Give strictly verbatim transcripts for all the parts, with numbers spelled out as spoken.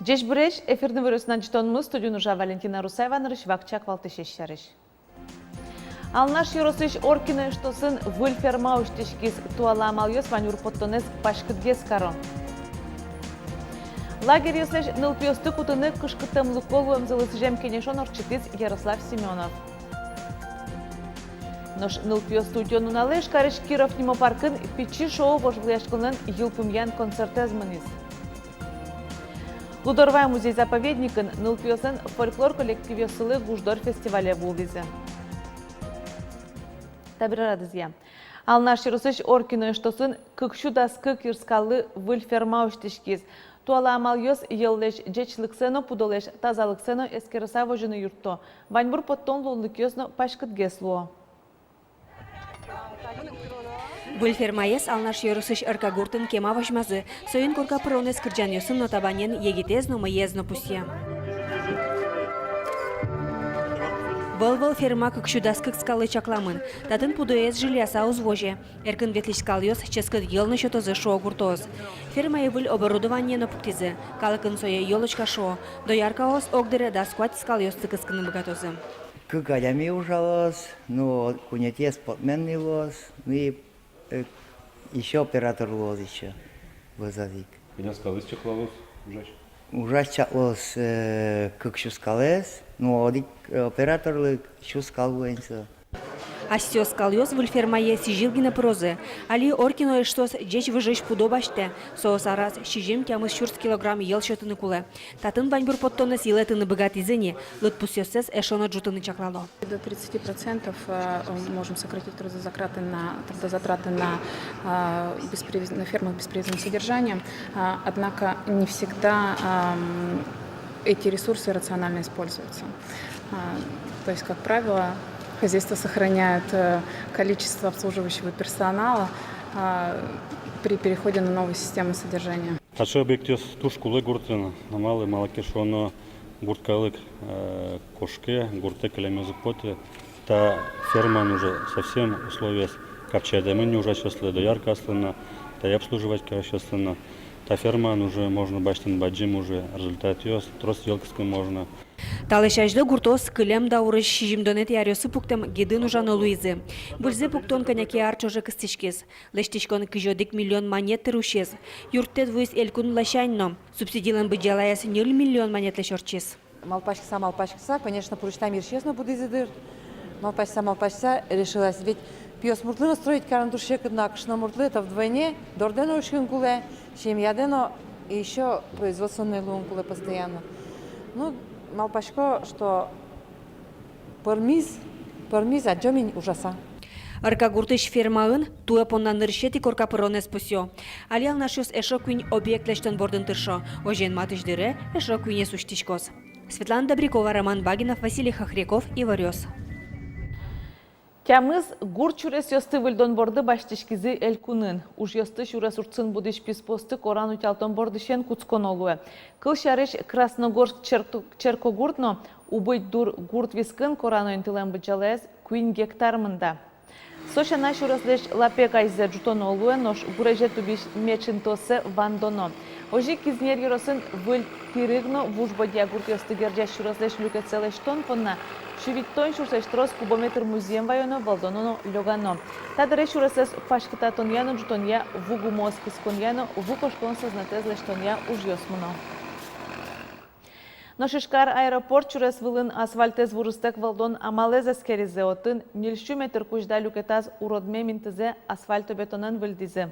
Ӟечбуресь! Эфирын «Иворъёс» но ӝытонмы, студиын ужа Валентина Русаева. Нырысь вакчияк валтӥсез сярысь. Алнаш ёросысь Оркино эштосын выль ферма усьтӥськиз. Туала амалъёс ваньбур поттонэз паськытгес каро. Лагерьёслэсь нылпиосты кутыны кышкыттэмлыко луэмзылы сӥзем кенешон ортчытӥз Ярослав Семёнов. Нош нылпиосты утён нуналэ Ижкарысь Киров нимо паркын «Пичи шоу» вожвылъяськонлэн йылпумъян концертэз мынӥз. Лудорвай музей-заповедникын нылпиослэн фольклор коллективъёссылы гуждор фестивале вуылӥзы. Табере радызъя. Алнаш ёросысь Оркино эштосын кык сю дас кык йырскаллы выль ферма усьтӥськиз. Туала амалъёс йӧллэсь ӟечлыксэ но, пудолэсь тазалыксэ но эскерыса возьыны юртто. Ваньбур поттон луонлыкъёс но паськытгес луо. Выль фермаез Алнаш ёросысь Ыркагуртын кема возьмазы. Соин корка пыронэз кырӟанъёсын но табанен егитэз но, мӧйыез но пусъе. Вӧл-вӧл ферма кык сю дас кык скаллы чакламын. Татын пудоез жильяса уз возе. Эркын ветлӥсь скалъёс ческыт йӧл но сётозы, шуо гуртоос. Фермае выль оборудование но пуктӥзы. Калыкын сое ёлочка шуо. Дояркаос огдыре дас куать скалъёсты кыскыны быгатозы. Кык адями ужалоз, ну, куинетӥез спортсмен ни луоз, ну и, э, ещё оператор луоз ещё, вӧзаз ик. Кӧня скалэз чаклалоз ужась? Ужась чаклалоз, э, кык сю скалэз, ну, одӥг, э, операторлы сю скал вуэн со. Асьсэ скалъёс выль фермае сӥзьыл гинэ пырозы. Али Оркино эштос ӟеч выжысь пудо басьтэ. Соос араз сизьым-тямыс сюрс килограмм йӧл сётыны кулэ. Татын ваньбур поттонэз йылэтыны быгатӥзы ни, лыдпусъёссэс эшшо но ӝутыны чаклало. До тридцати процентов, э, можем сократить трудозатраты на, трудозатраты на, э, беспривяз-, на фермах с беспривязным содержанием. А, однако не всегда, ам, эти ресурсы рационально используются. А, то есть, как правило, хозяйство сохраняет, э, количество обслуживающего персонала, а, при переходе на новую систему содержания. Таӵе объектъёс туж кулэ гуртын, но малы, малы ке шуоно, гурт калык, э, кошке, гуртэ кылемез уг поты. Та фермаын уже совсем условиос капчиятэмын ни ужасьёслы, дояркаослы но, тае обслуживать карисьёслы но. Та фермаын уже можно басьтыны бадӟым уже результатъёс, трос йӧл кыскыны можно. Талэсь азьло гуртоос кылем даурысь сизьымдонэтӥ аръёсы пуктэм гидын ужано луизы. Выльзэ пуктон кӧня ке ар ӵоже кыстӥськиз. Лэсьтӥськон кызь одӥг миллион манет тыр усиз. Юрттэт вуиз элькун ласянь но. Субсидилэн быдӟалаез ньыль миллион манетлэсь ортчиз. Малпаськыса, малпаськыса, конечно, пурысьтам йырсиез но будӥзы дыр. Малпаськыса, малпаськыса, решилась. Ведь пиосмуртлы но строить карыны туж секыт, но кышномуртлы это вдвойне, дордэ но учкыны кулэ, семьядэ но, и ещё производственной луыны кулэ постоянно. Ну, малпасько, что пӧрмиз, пӧрмиз, адӟом ини ужаса. Ыркагуртысь фермаын туэ понна нырысетӥ корка пыронэз пусъё. Али алнашъёс эшшо куинь объект лэсьтон бордын тыршо. Озьыен, матысь дыре эшшо куинез усьтӥськоз. Светлана Добрякова, Роман Багинов, Василий Хохряков, «Иворъёс». Тямыс гурт сюресъёсты выльдон борды басьтӥськизы элькунын. Ужъёсты сюрес урдсын будӥсь писпуосты коран утялтон бордысен кутсконо луэ. Кылсярысь, Красногорск черк-, черкогурт но Убыть Дур гурт вискын корано интылэн быдӟалаез куинь гектар мында. Со сяна, сюреслэсь лапег азьзэ ӝутоно луэ, нош гурезе тубись меӵ интыоссэ вандоно. Озьы ик Кизнер ёросын Выль Тирыг но Вуж Бодья гуртъёсты герӟась сюреслэсь люкетсэ лэсьтон понна сю витьтон сюрслэсь трос кубометр музъем ваёно, вӧлдоно но лёгано. Та дыре сюреслэсь паськытатонъя но ӝутонъя, ву гумыос кысконъя но ву кошкон сӧзнэтэз лэсьтонъя ужъёс мыно. Нош Ижкар аэропорт сюрес вылын асфальтэз вурыстэк вӧлдон амалэз эскеризы. Отын ньыль сю метр кузьда люкетаз уродмем интызэ асфальтобетонэн выльдӥзы.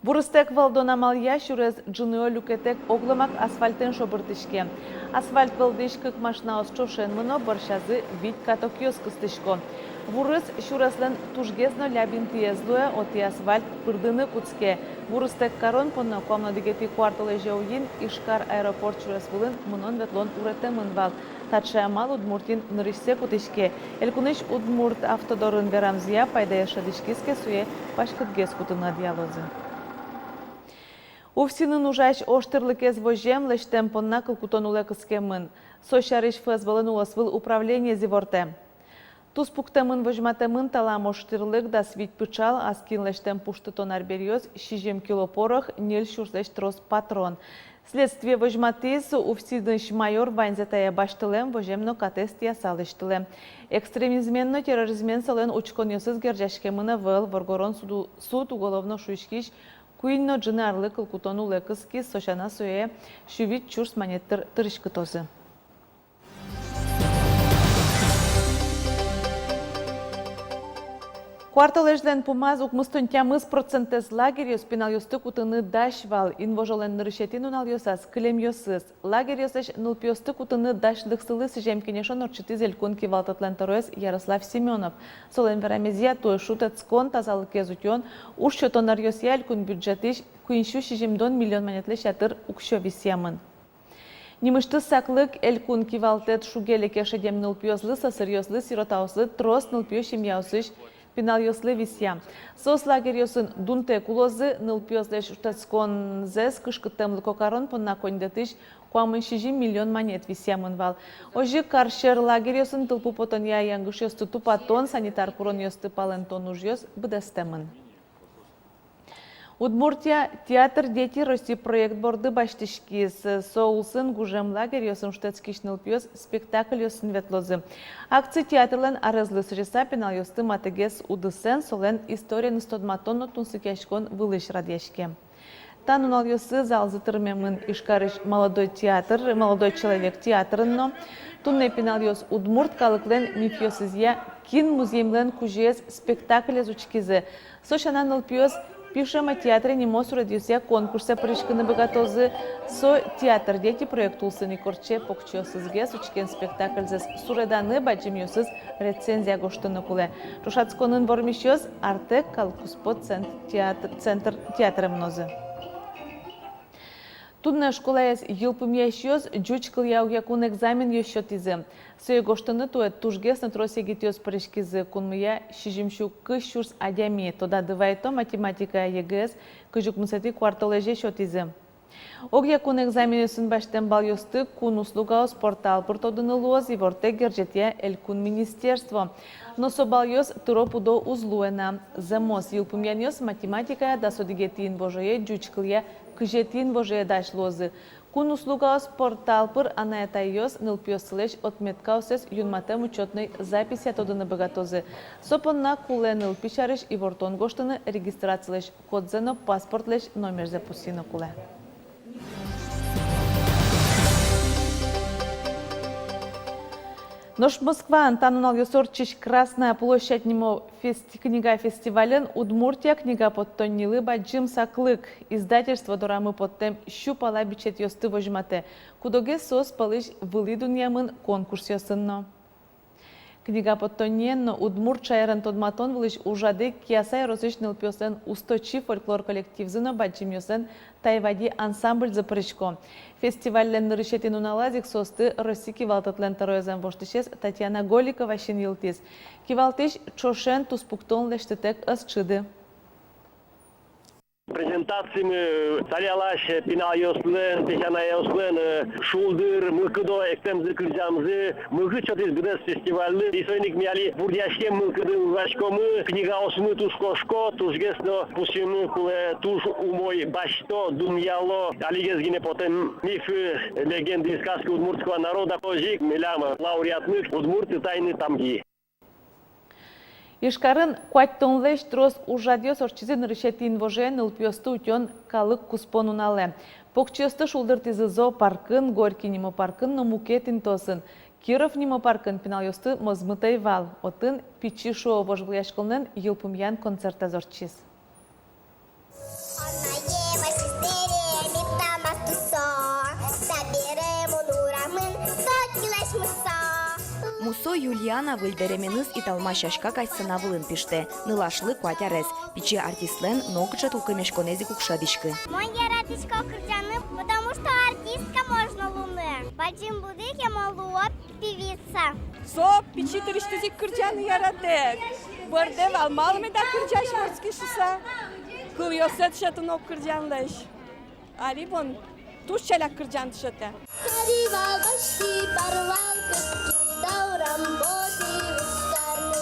Вурыстэк вӧлдон амалъя сюрес ӝыныё люкетэк огломак асфальтэн шобыртӥське. Асфальт вӧлдӥсь кык машинаос ӵошен мыно, бӧрсязы вить катокъёс кыстӥсько. Вурыс сюреслэн тужгес но ляб интыез луэ, отӥ асфальт пырдыны кутске. Вурыстэк карон понна куамын одӥгетӥ куартолэзе уин Ижкар аэропорт сюрес вылын мынон-ветлон уретэмын вал. Таӵе амал Удмуртиын нырысьсэ кутӥське. Элькунысь «Удмурт автодорын» верамзыя, пайдаез шӧдӥськиз ке, сое паськытгес кутыны ӧдъялозы. УФСИН-ын ужась ож тӥрлыкез возем, лэсьтэм понна кыл кутон улэ кыскемын. Со сярысь ФСБ-лэн улосвыл управлениез ивортэ. Туспуктэмын возьматэмын таламо штырлык, дас вить пычал, ас киын лэсьтэм пуштытон арбериос, сизьым кило порох, ньыль сюрслэсь трос патрон. Следствие возьматӥз, УФСИНысь майор ваньзэ тае басьтылэм, возем но катэз тӥяса лэсьтылэ. Экстремизмен но терроризмен солэн учконъёсыз герӟаськемын ӧвӧл, воргорон суд, суд уголовно шуиськись куинь но ӝыны арлы кыл кутон улэ кыскиз, со сяна сое сю вить сюрс манет тыр тырыськытозы. Куартолэзьлэн пумаз укмыстон тямыс процентэз лагерьёс пиналъёсты кутыны дась вал. Инвожолэн нырысетӥ нуналъёсаз кылемъёсыз. Лагерьёслэсь нылпиосты кутыны дасьлыксылы сӥзем кенешон ортчытӥз элькун кивалтэтлэн тӧроез Ярослав Семёнов. Солэн верамезъя, туэ шутэтскон, тазалыкез утён, уж сётон ӧръёсъя элькун бюджетысь куинь сю сизьымдон миллион манетлэсь ятыр уксё висъямын. Нимысьтыз саклык элькун кивалтэт шуге-леке шедем нылпиослы, сӧсыръёслы, сиротаослы, трос нылпиё семьяосысь пиналъёслы висъям. Соос лагерьёсын дунтэк улозы, нылпиослэсь шутэтсконзэс кышкыттэмлыко карон понна коньдэтысь куамын сизьым миллион манет висъямын вал. Озьы ик кар сьӧр лагерьёсын тылпу потонъя янгышъёсты тупатон, санитар куронъёсты палэнтон ужъёс быдэстэмын. Удмуртия «Театр Дети России» проект борды басьтӥськиз. Со улсын гужем лагерьёсын шутэтскись нылпиос спектакльёсын ветлозы. Акци театрлэн арезлы сӥзьыса пиналъёсты матыгес удысэн, солэн историеныз тодматон но тунсыкъяськон вылысь радъяське. Та нуналъёсы залзы тырмемын Ижкарысь «Молодой театр», «Молодой человек» театрын но. Туннэ пиналъёс удмурт калыклэн мифъёсызъя «Кин музъемлэн кузеез» спектаклез учкизы. Со сяна нылпиос «Пишем о театре» нимо суредъёсъя конкурсэ пыриськыны быгатозы. Со «Театр Дети» проект улсын ик ортче. Покчиосызгес учкем спектакльзэс суреданы, бадӟымъёсыз рецензия гожтыны кулэ. Ӵошатсконын вормисьёс «Артек» калыккуспо цент-, театр, центр театре мынозы. Туннэ школаез йылпумъясьёс ӟуч кылъя огъякун экзаменъёс сётӥзы. Сое гожтыны туэ тужгес но трос егитъёс пыриськизы. Кунмыя сизьымсю кызь сюрс адями. Тодады вайто, математикая ЕГЭ-ез кызь укмысэтӥ куартолэзе сётӥзы. Огъякун экзаменъёсын басьтэм балъёсты кун услугаос портал пыр тодыны луоз, ивортэк герӟетъя элькун министерство. Но со балъёс тыро-пыдо уз луэ на. Зэмос йылпумъянъёс математикая дас одӥгетӥ инвожое, ӟуч кылъя кызетӥ инвожое дась луозы. Кун услугаос портал пыр анай-атайёс нылпиоссылэсь отметкаоссэс юнматэм учётной записья тодыны быгатозы. Со понна кулэ нылпи сярысь ивортон гожтыны, регистрацилэсь кодзэ но паспортлэсь номерзэ пусйыны кулэ. Нош Москваын та нуналъёсы ортчись «Красная площадь» нимо фести-, книга фестивальын Удмуртия книга поттоннилы бадӟым саклык. Издательство дорамы поттэм сю пала бичетъёсты возьматэ. Куд-огез соос пӧлысь вылӥ дунъямын конкурсъёсын но. Книга поттонниен но удмурт шаерен тодматон вылысь ужрадэ Кияса ёросысь нылпиослэн «Усточи» фольклор коллективзы но бадӟымъёслэн «Тайвади» ансамбльзы пырисько. Фестивальлэн нырысетӥ нуналаз ик соосты Россия кивалтэтлэн тӧроезлэн воштӥсез Татьяна Голикова синйылтӥз. Кивалтӥсь ӵошен туспуктон лэсьтытэк ӧз чиды. Презентациямы, э, талялась, э, пиналъёслэн, песянайёслэн, э, шулдыр мылкыдо эктэмзы, кырӟамзы мылкыд сётӥз быдэс фестивальлы. И соин ик ми али бурдъяськем мылкыдын ужаськомы, книгаосмы туж кошко, тужгес но пусйыны кулэ, туж умой басьто, дунъяло алигес гинэ потэм мифы, легенды и сказки удмуртского народа. Озьы ик милям лауреатмы «Удмурты — тайны тамги». Ижкарын куатьтонлэсь трос ужрадъёс ортчизы нырысетӥ инвожое нылпиосты утён калык куспо нуналэ. Покчиосты шулдыртӥзы зоопаркын, Горький нимо паркын но мукет интыосын. Киров нимо паркын пиналъёсты мозмыт ӧй вал. Отын «Пичи шуо» вожвылъяськонлэн йылпумъян концертэз ортчиз. Анае вазь сӥзьыре ми тамаз тусо, табере мон урамын тодӥлэсь мусо. Мусо Юлиана выль дэременыз «Италмас сяська» кадь сцена вылын пиштэ. Нылашлы куать арес. Пичи артистлэн нокыӵе тулкымъяськонэз ик уг шӧдӥськы. Мон яратӥсько кырӟаны, потому что артистка можно луыны. Бадӟым буды ке, мон луо певица. Со пичи дырысьтыз ик кырӟаны яратэ. Бӧрдэ вал, малы меда кырӟась вордски шуса. Кылъёссэ дышетыны уг кырӟанлэсь. Али бон туж ӵаляк кырӟан дышетэ. Кари вал басьтӥ, пар вал кыски, даурам потӥ, вискарны.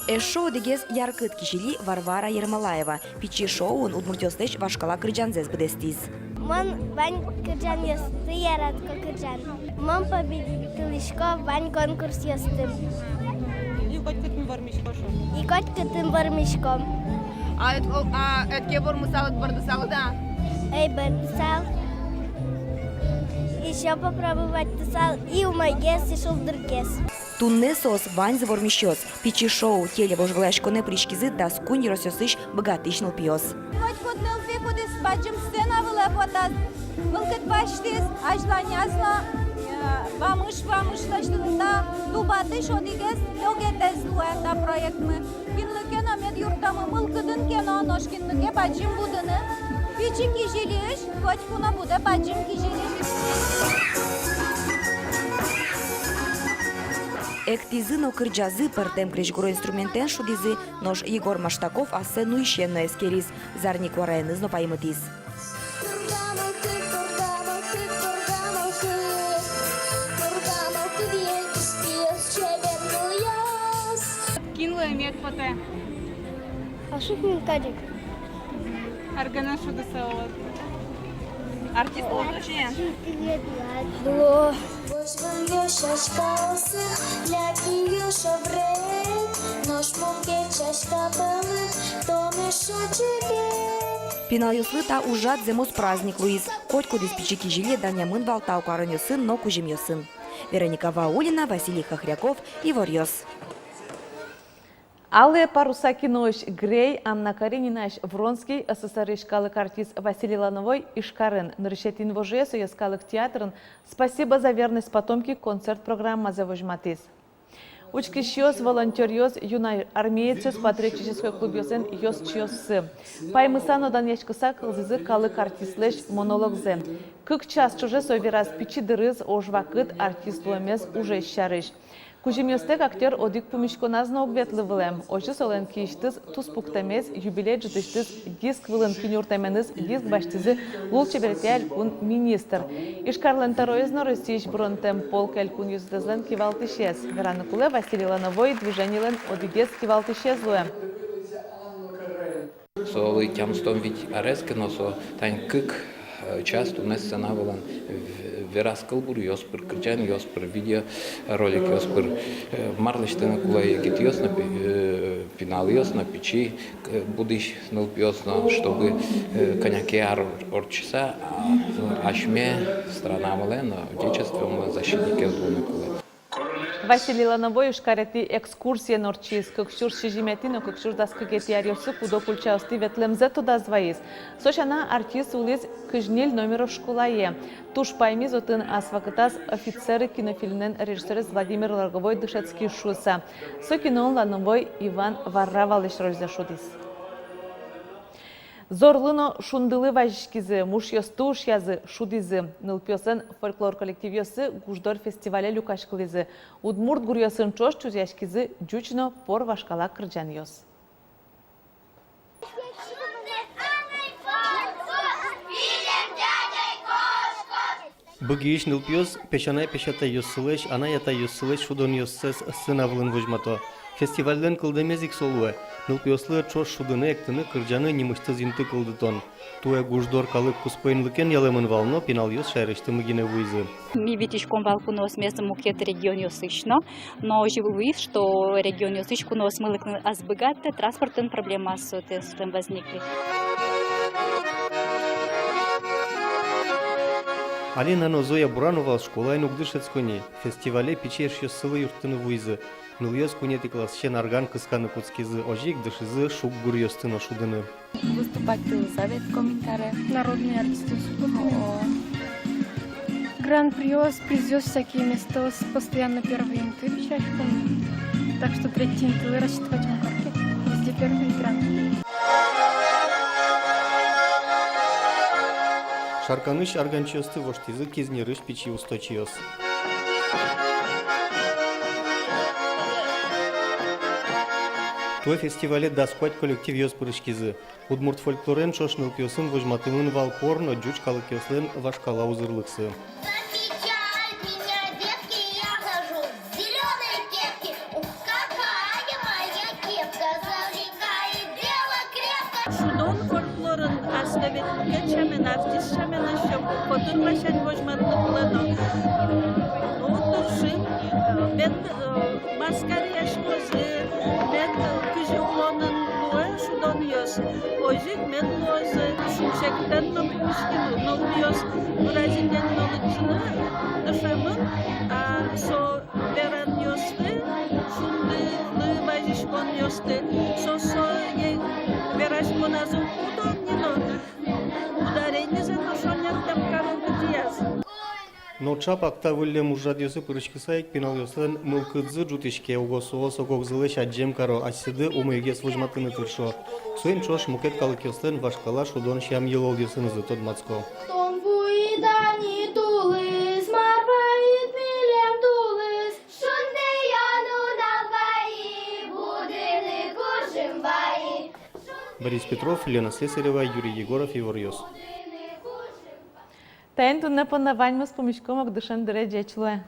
Эшшо одӥгез яркыт кизили Варвара Ермолаева. Пичи шоуын удмуртъёслэсь вашкала кырӟанзэс быдэстӥз. Мон вань кырӟанъёсты яратӥсько кырӟан. Мон победить карисько вань конкурсъёсты. И котькытын вормисько шуо. И котькытын вормисько. А ӧт-, о, а ӧд ке вормысал, ӧд бӧрдысал-а? Ӧй бӧрдысал. Ещё попробовать карысал и умойгес, и шулдыргес. Туннэ соос ваньзы вормисьёс. Пичи шоу телевожвылъяськонэ пыриськизы дас куинь ёросъёсысь быгатӥсь нылпиос. Котькуд нылпи, кудӥз бадӟым сцена вылэ потаз, мылкыд басьтӥз азьланяз но, э, вамыш, вамыш лэсьтыны. Та Тубатысь одӥгез лёгетэз луэ та проектмы. Кинлы ке но мед юрттомы мылкыдын ке но, нош кинлы ке бадӟым будыны. Пичи кизилиысь котьку но будэ бадӟым кизили. Эктӥзы но кырӟазы, пӧртэм крезьгуро инструментэн шудӥзы, нош Егор Маштаков ассэ нуисен но эскериз, зарни куараеныз но паймытӥз. Кинлы эмъяд потэ? Ашык мин кадик. Арганэн шудыса улод. Артист луод-а? Луо. Пиналъёслы та ужрад зэмос праздник луиз. Котькудӥз пичи кизили данъямын вал тау каронъёсын но кузьымъёсын. Вероника Ваулина, Василий Хохряков, «Иворъёс». «Алые паруса» киноысь Грей, Анна Каренинась Вронский, СССР-ысь калык артист Василий Лановой Ижкарын. Нырысетӥ инвожое со йӧскалык театрын «Спасибо за верность, потомки» концерт программазэ возьматӥз. Учкисьёс, волонтёръёс, юнармеецъёс, патриотической клубъёслэн ёзчиоссы паймыса но данъяськыса кылзӥзы калык артистлэсь монологзэ. Кык час ӵоже со вераз пичи дырыз, ож вакыт, артист луэмез, ужез сярысь. Кузьымъёстэк актёр одӥг пумиськоназ но уг ветлы вылэм. Озьы солэн киысьтыз туспуктэмез, юбилей ӝытысьтыз диск вылын киньюртэменыз диск басьтӥзы лулчеберетъя элькун министр. Ижкарлэн тӧроез но Россиысь быронтэм полк элькун ёзэтэзлэн кивалтӥсез. Вераны кулэ, Василий Лановой движенилэн одӥгез кивалтӥсез луэ. Солы тямыстон вить арес ке но, со тань кык, э, час туннэ сцена вылын в-, вераз кылбуръёс пыр, кырӟанъёс пыр, видеороликъёс пыр, э, мар лэсьтыны кулэ егитъёс но, пи-, э, пиналъёс но, пичи, э, будӥсь нылпиос но, чтобы, э, кӧня ке ар ортчыса, а, асьме странамылэн но, отечествомылэн защитникъёс луыны кулэ. Василий Лановой Ижкаретӥ экскурсиен ортчиз. Кык сюрс сизьыметӥ но кык сюрс дас кыкетӥ аръёсы куд-ог ульчаостӥ ветлэмзэ тодаз вайиз. Со сяна, артист вуылӥз кызь ньыль номеро школае. Туж паймиз отын ас вакытаз «Офицеры» кинофильмлэн режиссёрез Владимир Логовой дышетскиз шуыса. Со киноын Лановой Иван Варравалэсь рользэ шудӥз. Зорлы но шундылы вазиськизы, мушъёсты ушъязы, шудӥзы. Нылпиослэн фольклор коллективъёссы Гуждор фестивале люкаськылӥзы. Удмурт гуръёсын ӵош чузъяськизы ӟуч но пор вашкала кырӟанъёс. Быгиысь нылпиос песянай-песятайёссылэсь, анай-атайёссылэсь шудонъёссэс сцена вылын возьмато. Фестивальлэн кылдэмез ик со луэ: нылпиослы ӵош шудыны, эктыны, кырӟаны нимысьтыз инты кылдытон. Туэ Гуждор калык куспоинлыкен ялэмын вал но, пиналъёс шаерысьтымы гинэ вуизы. Ми витиськом вал куноосмес мукет регионъёсысь но, но озьы луиз, что регионъёсысь куноосмы лыктыны ӧз быгатэ, транспортын проблемаос сотэм возникли. Алина но Зоя Бурановаос школаын уг дышетско ни, фестивале пичи эшъёссылы юрттыны вуизы. Нылъёс куинетӥ классысен арган кысканы кутскизы, озьы ик дышизы шуг гуръёсты но шудыны. Выступать карыса ветлӥськом ини табере. Народный артист выступать. О. Гран-приос, призъёс, всякие местаос, постоянно первый инты бичаськом. Так что третий интылы рассчитывать ум каре. Везде первый, гран-при. Шарканысь арганчиосты воштӥзы Кизнерысь пичи усточиос. Туэ фестивале дас куать коллективъёс пыриськизы. Удмурт фольклорен ӵош нылпиосын возьматэмын вал пор но ӟуч калыкъёслэн вашкала узырлыксы. Встречай меня, детки, я хожу в зелёной кепке. Ух, какая моя кепка! Мукет сямен, артист сямен ещё котыр ласянь возьматыны кулэ но. Ну, тыршим, э, мед, э, маскаръяськозы, мед, э, кызьы улонын луэ шудонъёс, озьы ик мед луозы. Шумсектэн но пумиськыны, нылпиос выразительно лыдӟыны дышемын, а со веранъёсты, шундылы вазиськонъёсты, со, сое вераськоназы уг куто ни но, ударенизэ но шонер тапкаров быдӟияз. Но чапак та выллем ужрадъёсы пыриськыса ик пиналъёслэн мылкыдзы ӝутӥське, уго соос ог-огзылэсь адӟем каро, асьсэды умойгес возьматыны тыршо. Соин ӵош мукет калыкъёслэн вашкала шудон сям-йылолъёсынызы тодматско. Тон вуид-а ни тулыс, мар ваид милем тулыс? Шундыё нунал вайи, будыны кужым вайи. Борис Петров, Лена Слесарева, Юрий Егоров, «Иворъёс». Таин туннэ понна ваньмыз. Пумиськом ик дышем дыре. Ӟеч луэ.